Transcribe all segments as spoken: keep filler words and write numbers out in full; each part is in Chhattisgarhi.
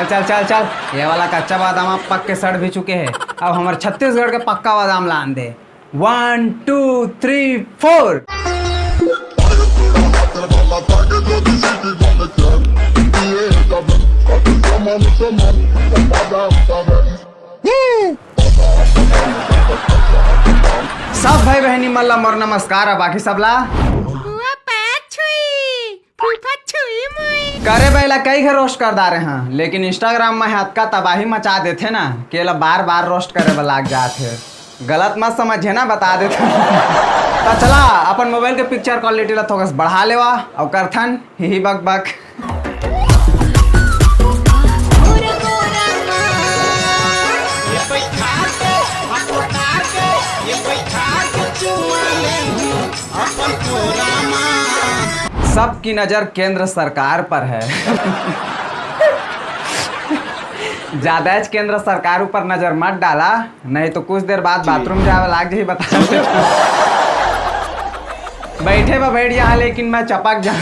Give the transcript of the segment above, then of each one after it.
चल चल चल, ये वाला कच्चा बादाम अब पक के सड़ भी चुके हैं। अब हमर छत्तीसगढ़ के पक्का बादाम लान दे। One, two, three, four। सब भाई बहनी मन ला मोर नमस्कार, अब बाकी सब ला। फूफा छुई मुई। करे बैला कई घर रोस्ट कर डारे हैं, लेकिन Instagram में अतका तबाही मचा देथे ना कि एला बार बार रोस्ट करे बर लाग जात हे। गलत मत समझे ना, बता देथे। तो चला, अपन मोबाइल के पिक्चर क्वालिटी ला थोकस बढ़ा लेवा, अउ करथन ही ही बक बक। सबकी नजर केंद्र सरकार पर है। ज्यादा च केंद्र सरकार ऊपर नजर मत डाला, नहीं तो कुछ देर बाद बाथरूम जावे लाग जाही, बता। बैठे बा बैठ जा, लेकिन मैं चपक जा।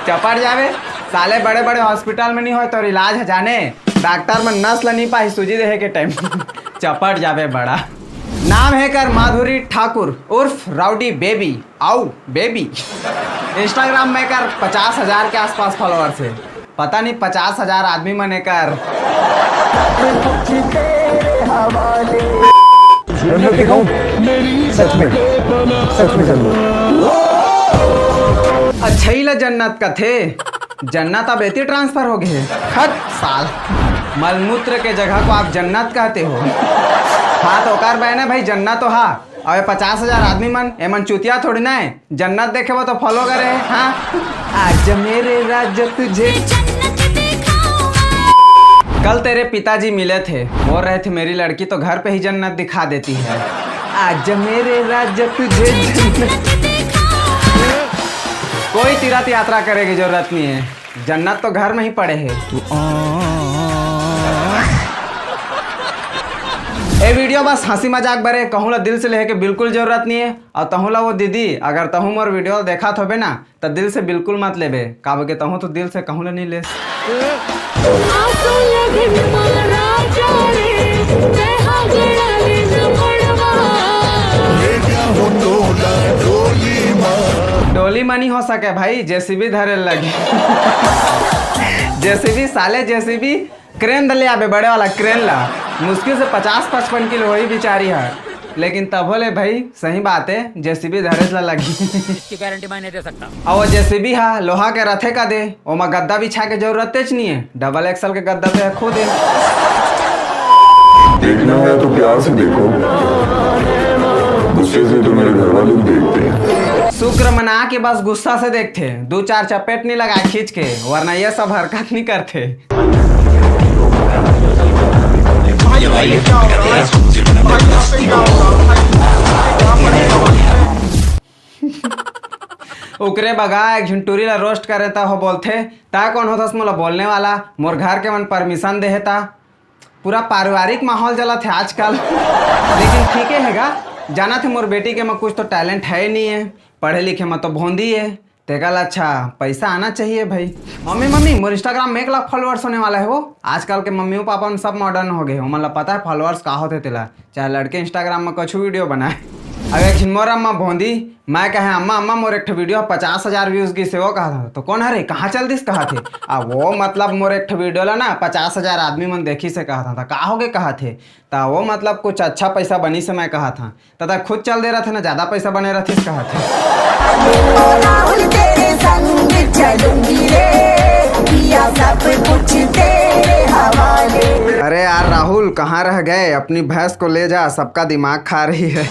चपट जावे साले, बड़े बड़े हॉस्पिटल में नहीं होय तो इलाज है जाने, डॉक्टर में नस ल नहीं पाही सूजी देहे के टाइम। चपट जावे बड़ा। नाम है कर माधुरी ठाकुर उर्फ राउडी बेबी। आऊ बेबी। Instagram में कर पचास हजार के आसपास फॉलोअर्स है। पता नहीं पचास हजार आदमी मन एकर। जन्नत दिखाऊं? सच में, सच में जन्नत। अच्छा ही ला जन्नत कथे। जन्नत अब एती ट्रांसफर हो गए। हट साल। मलमूत्र के जगह को आप जन्नत कहते हो। हाँ तो ओकर बहन है भाई, जन्नत तो हा। अबे पचास हजार आदमी मन, एमन चुतिया थोड़ी ना है। जन्नत देखे वो तो फॉलो करे है, हाँ? आज मेरे राजा तुझे। कल तेरे पिताजी मिले थे, बोल रहे थे मेरी लड़की तो घर पे ही जन्नत दिखा देती है। आज मेरे राजा तुझे जन्नत। कोई तीर्थ यात्रा करे के जरूरत नहीं है, जन्नत तो घर में ही पड़े है। ए वीडियो बस हंसी मजाक बरे, कहूँ ला दिल से लेहे के बिल्कुल जरूरत नहीं है। और तहूँ ला वो दीदी, अगर तहूँ मोर वीडियो देखत होबे ना, त दिल से बिल्कुल मत लेबे, काबर के तहूँ तो दिल से कहूँ ला नहीं लेस। डोली म नहीं हो सके भाई, जेसीबी धरे लगी। जेसीबी साले, जेसीबी क्रेन ले आबे, बड़े वाला क्रेन ला। मुश्किल से पचास पचपन किलो होही बिचारी हा, लेकिन तभो ले भाई सही बात है, जेसीबी धरेच ला लगी। इसकी गारंटी मैं नहीं दे सकता। अउ वो जेसीबी हा लोहा के रथे का दे, ओमा गद्दा बिछा के जरूरत तेच नहीं है, डबल एक्सल के गद्दा तो है खुद है। देखना है तो प्यार से देखो, गुस्से से तो मेरे घर वाले भी देखते हैं। शुक्र मना के बस गुस्सा से देखते, दो चार चपेट नहीं लगा खींच के, वरना ये सब हरकत नहीं करते। ओकरे बगा एक झन टूरी ला रोस्ट करे त हो बोलथे, ता कौन होथस मोला बोलने वाला, मोर घर के मन परमिशन दे हे ता। पूरा पारिवारिक माहौल जलत हे आजकल। लेकिन ठीक है गा, जाना थे मोर बेटी के में कुछ तो टैलेंट है ही नहीं है, पढ़े लिखे में तो भोंदी है। तेकर ला अच्छा पैसा आना चाहिए भाई। मम्मी, मम्मी, मोर Instagram में एक लाख फॉलोअर्स होने वाला है वो। आजकल के मम्मी पापा मन सब मॉडर्न हो गए, ओमन ला पता है फॉलोअर्स का होथे तेला, चाहे लड़के Instagram में कुछ वीडियो बनाए। अब एक झिन मोर अम्मा भोंदी, मैं कहे, "अम्मा, अम्मा, मोर एक ठो वीडियो पचास हजार व्यूज गिस हे," वो कहा था, "तो कौन हरे, कहाँ चल दिस?" कहा थे। आ वो मतलब मोर एक ठो वीडियो ला ना पचास हजार आदमी मन देखिस हे कहा था, तो का हो गए कहा थे, तो वो मतलब कुछ अच्छा पैसा बनिस हे मैं कहा था। त तैं खुद चल दे रथे ना, ज्यादा पैसा बने रथिस कहत हे। राहुल तेरे संग चलूंगी रे, किया सब कुछ तेरे हवाले। अरे यार राहुल, कहाँ रह गए? अपनी भैंस को ले जा, सबका दिमाग खा रही है।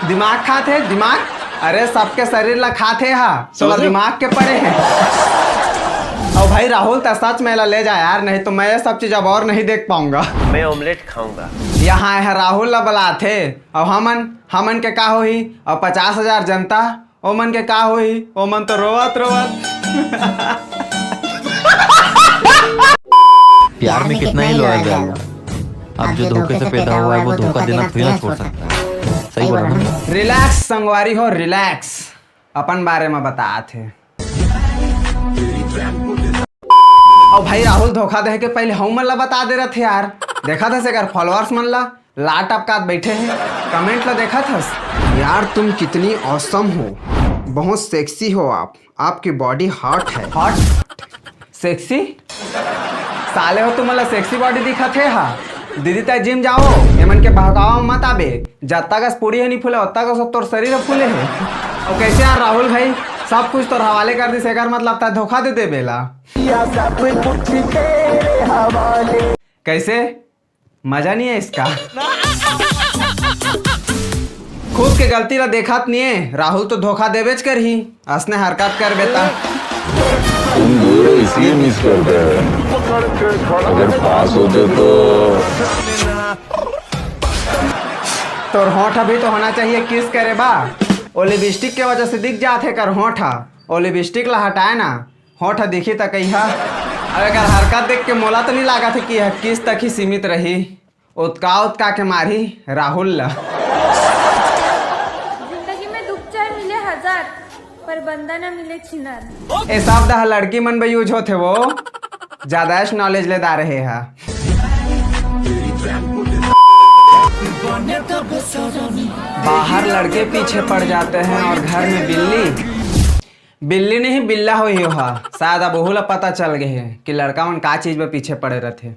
दिमाग खात हे, दिमाग? अरे सबके शरीर ला खात हे हा, तोला दिमाग के पड़े हे। और भाई राहुल, त सच में ला ले जा यार, नहीं तो मैं ये सब चीज अब और नहीं देख पाऊंगा। मैं ऑमलेट खाऊंगा। यहाँ है राहुल ला बलात हे, और हमन, हमन के का होही? और पचास हजार जनता, ओमन के का होही? ओमन तो रोवत रोवत। प्यार में कितना ही लॉयल रह लो, अब जो धोखे से पैदा हुआ है वो धोखा देना थोड़ी ना छोड़ सकता है। सही बोला ना? रिलैक्स संगवारी हो, रिलैक्स। अपन बारे में बतात हे। अउ भाई, राहुल धोखा दे के पहले हम मन ला बता दे रथे यार। देखत हस एकर followers मन ला, ला टपकात बैठे हे। Comment ला देखत हस? यार, तुम कितनी awesome हो, बहुत sexy हो आप, आपकी body hot है। Hot? Sexy? साले हो, तुमन ला sexy body दिखत हे हा? दीदी, तै gym जाओ, एमन के बहकावा मत आबे। जत्ता कस पूड़ी ह नी फूले, ओत्ता कस तोर शरीर ह फूले हे। अउ कैसे यार राहुल भाई, सब कुछ तोर हवाले कर दिस, एकर मतलब तै धोखा दे देबे ला। कैसे? मजा नहीं है इसका। खुद के गलती ला देखत नहीं है, राहुल तो धोखा देबेच करही। असने हरकत कर बेटा। तुम दूर हो इसलिए मिस करते हैं। अगर पास होते तो तोर होंठ अभी तो होना चाहिए किस करे बा। ओ लिपस्टिक के वजह से दिख जात हे कर होंठ हा। ओ लिपस्टिक ला हटाए ना, होंठ हा दिखी त कहिया। अब एकर हरकत देख के मोला तो नहीं लागत हे कि यह किस तक ही सीमित रही। उतका उतका के मारही राहुल ला। जिंदगी में दुख चाहे मिले हजार, पर बंदा ना मिले छिनार। ए शब्द ह लड़की मन बर यूज होथे वो, ज्यादा knowledge ले दा रहे हा। बाहर लड़के पीछे पड़ जाते हैं और घर में बिल्ली, बिल्ली नहीं बिल्ला होही हा। शायद अब ओहू ला पता चल गए है कि लड़का मन का चीज में पीछे पड़े रहते।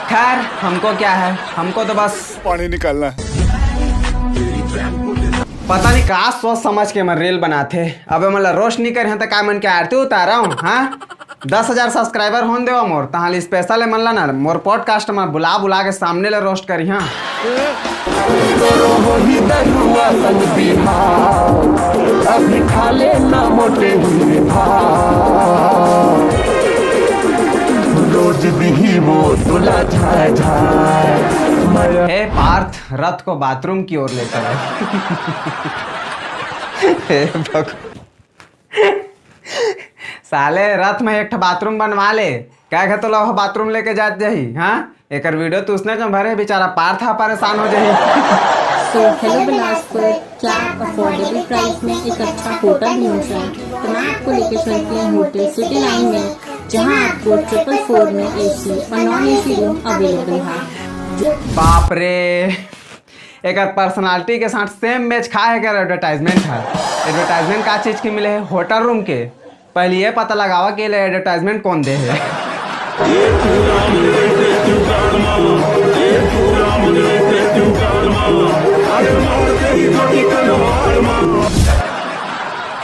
खैर, हमको क्या है, हमको तो बस पानी निकालना है। पता नहीं का सोच समझ के मन रील बनाथे। अब मन ला रोस्ट नहीं करे हैं तो का मन के आरती उतारा हूँ? हाँ, दस हजार सब्सक्राइबर होन देवा मोर, तहाँ ले स्पेशल मन ला ना मोर पॉडकास्ट में बुला बुला के सामने ले रोस्ट करी। हाँ, तोरो होही दरुआ संग बिहार, अभी खा ले ना मोटे हुए भाव। रोज दिही वो तुला झाय झाय। हे पार्थ, रथ को बाथरूम की ओर ले चलो। हे भगवान। साले, रथ में एक ठो बाथरूम बनवा ले। क्या कहे तो लोग बाथरूम लेके जात जाही? हाँ, एकर वीडियो तो उसने जो भरे बेचारा पार्थ हा परेशान हो जाही। So hello बिलासपुर, क्या आप अफोर्डेबल प्राइस में एक अच्छा होटल ढूंढ रहे हैं? तो मैं आपको लेके चलती हूँ होटल सिटी लाइन में, जहाँ आपको ट्रिपल फोर में एसी और नॉन एसी रूम अवेलेबल है। बाप रे, एकर पर्सनालिटी के साथ सेम मैच खा है एकर एडवर्टाइजमेंट है। एडवर्टाइजमेंट का चीज के मिले है? होटल रूम के। पहले ये पता लगावा कि ये एडवर्टाइजमेंट कौन दे है।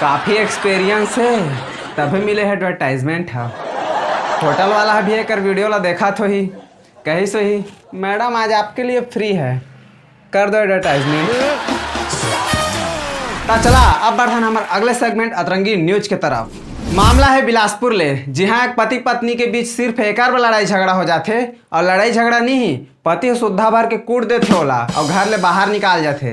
काफी एक्सपीरियंस है, तभी मिले है एडवर्टाइजमेंट है। होटल वाला भी एकर वीडियो ला देखा थोही, कही सोही, मैडम आज आपके लिए फ्री है, कर दो एडवर्टाइजमेंट। ता चला, अब बढ़न हमर अगले सेगमेंट अतरंगी न्यूज के तरफ। मामला है बिलासपुर ले, जिहां एक पति पत्नी के बीच सिर्फ एकर बर लड़ाई झगड़ा हो जाथे, और लड़ाई झगड़ा नहीं ही, पति ह सुद्धा भर के कूट देथे ओला और घर ले बाहर निकाल जाथे।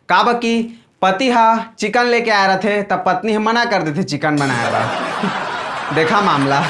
काबर कि पति ह चिकन लेके आए रथे, तब पत्नी ह मना कर देथे चिकन बनाए बर। देखा मामला।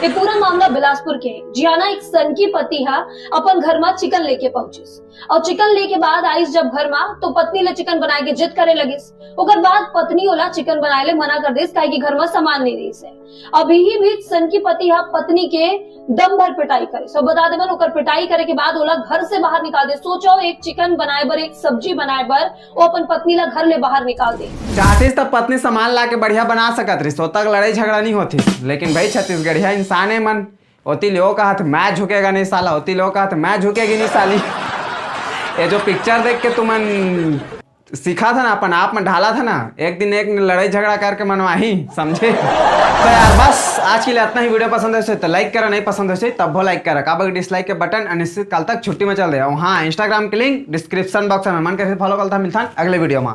ये पूरा मामला बिलासपुर के है, जिहां ना एक सनकी पति ह अपन घर मा चिकन लेके पहुंचिस और चिकन लेके बाद आइस जब घर मा, तो पत्नी ले चिकन बनाए के जिद करे लगिस। ओकर बाद पत्नी ओला चिकन बनाए ले मना कर देस, काहे कि घर मा सामान नहीं रहिस है। अब यही बीच सनकी पति ह पत्नी के दम भर पिटाई करे। सब बता देवन, ओकर पिटाई करे के बाद ओला घर से बाहर निकाल दे। सोचो, एक चिकन बनाए बर, एक सब्जी बनाए बर, वो अपन पत्नी ला घर ले बाहर निकाल दे। चाहतीस त पत्नी सामान ला के बढ़िया बना सकत रहिस, ओतक लड़ाई झगड़ा नहीं होतिस। लेकिन भाई, छत्तीसगढ़िया इंसान है मन, ओती ले ओ कहत मैं झुकेगा नहीं साला, ओती ले ओ कहत मैं झुकेगी नहीं साली। ये जो पिक्चर देख के तुमन सीखा था ना, अपन आप में ढाला था ना, एक दिन एक लड़ाई झगड़ा करके मनवाही, समझे? तो यार बस आज के लिए इतना ही। वीडियो पसंद है तो लाइक करा, नहीं पसंद है तब वो लाइक करा, काबर डिसलाइक के बटन अनिश्चित काल तक छुट्टी में चल दे। और हाँ, इंस्टाग्राम के लिंक डिस्क्रिप्शन बॉक्स में, मन करे फॉलो करता। मिलता अगले वीडियो में।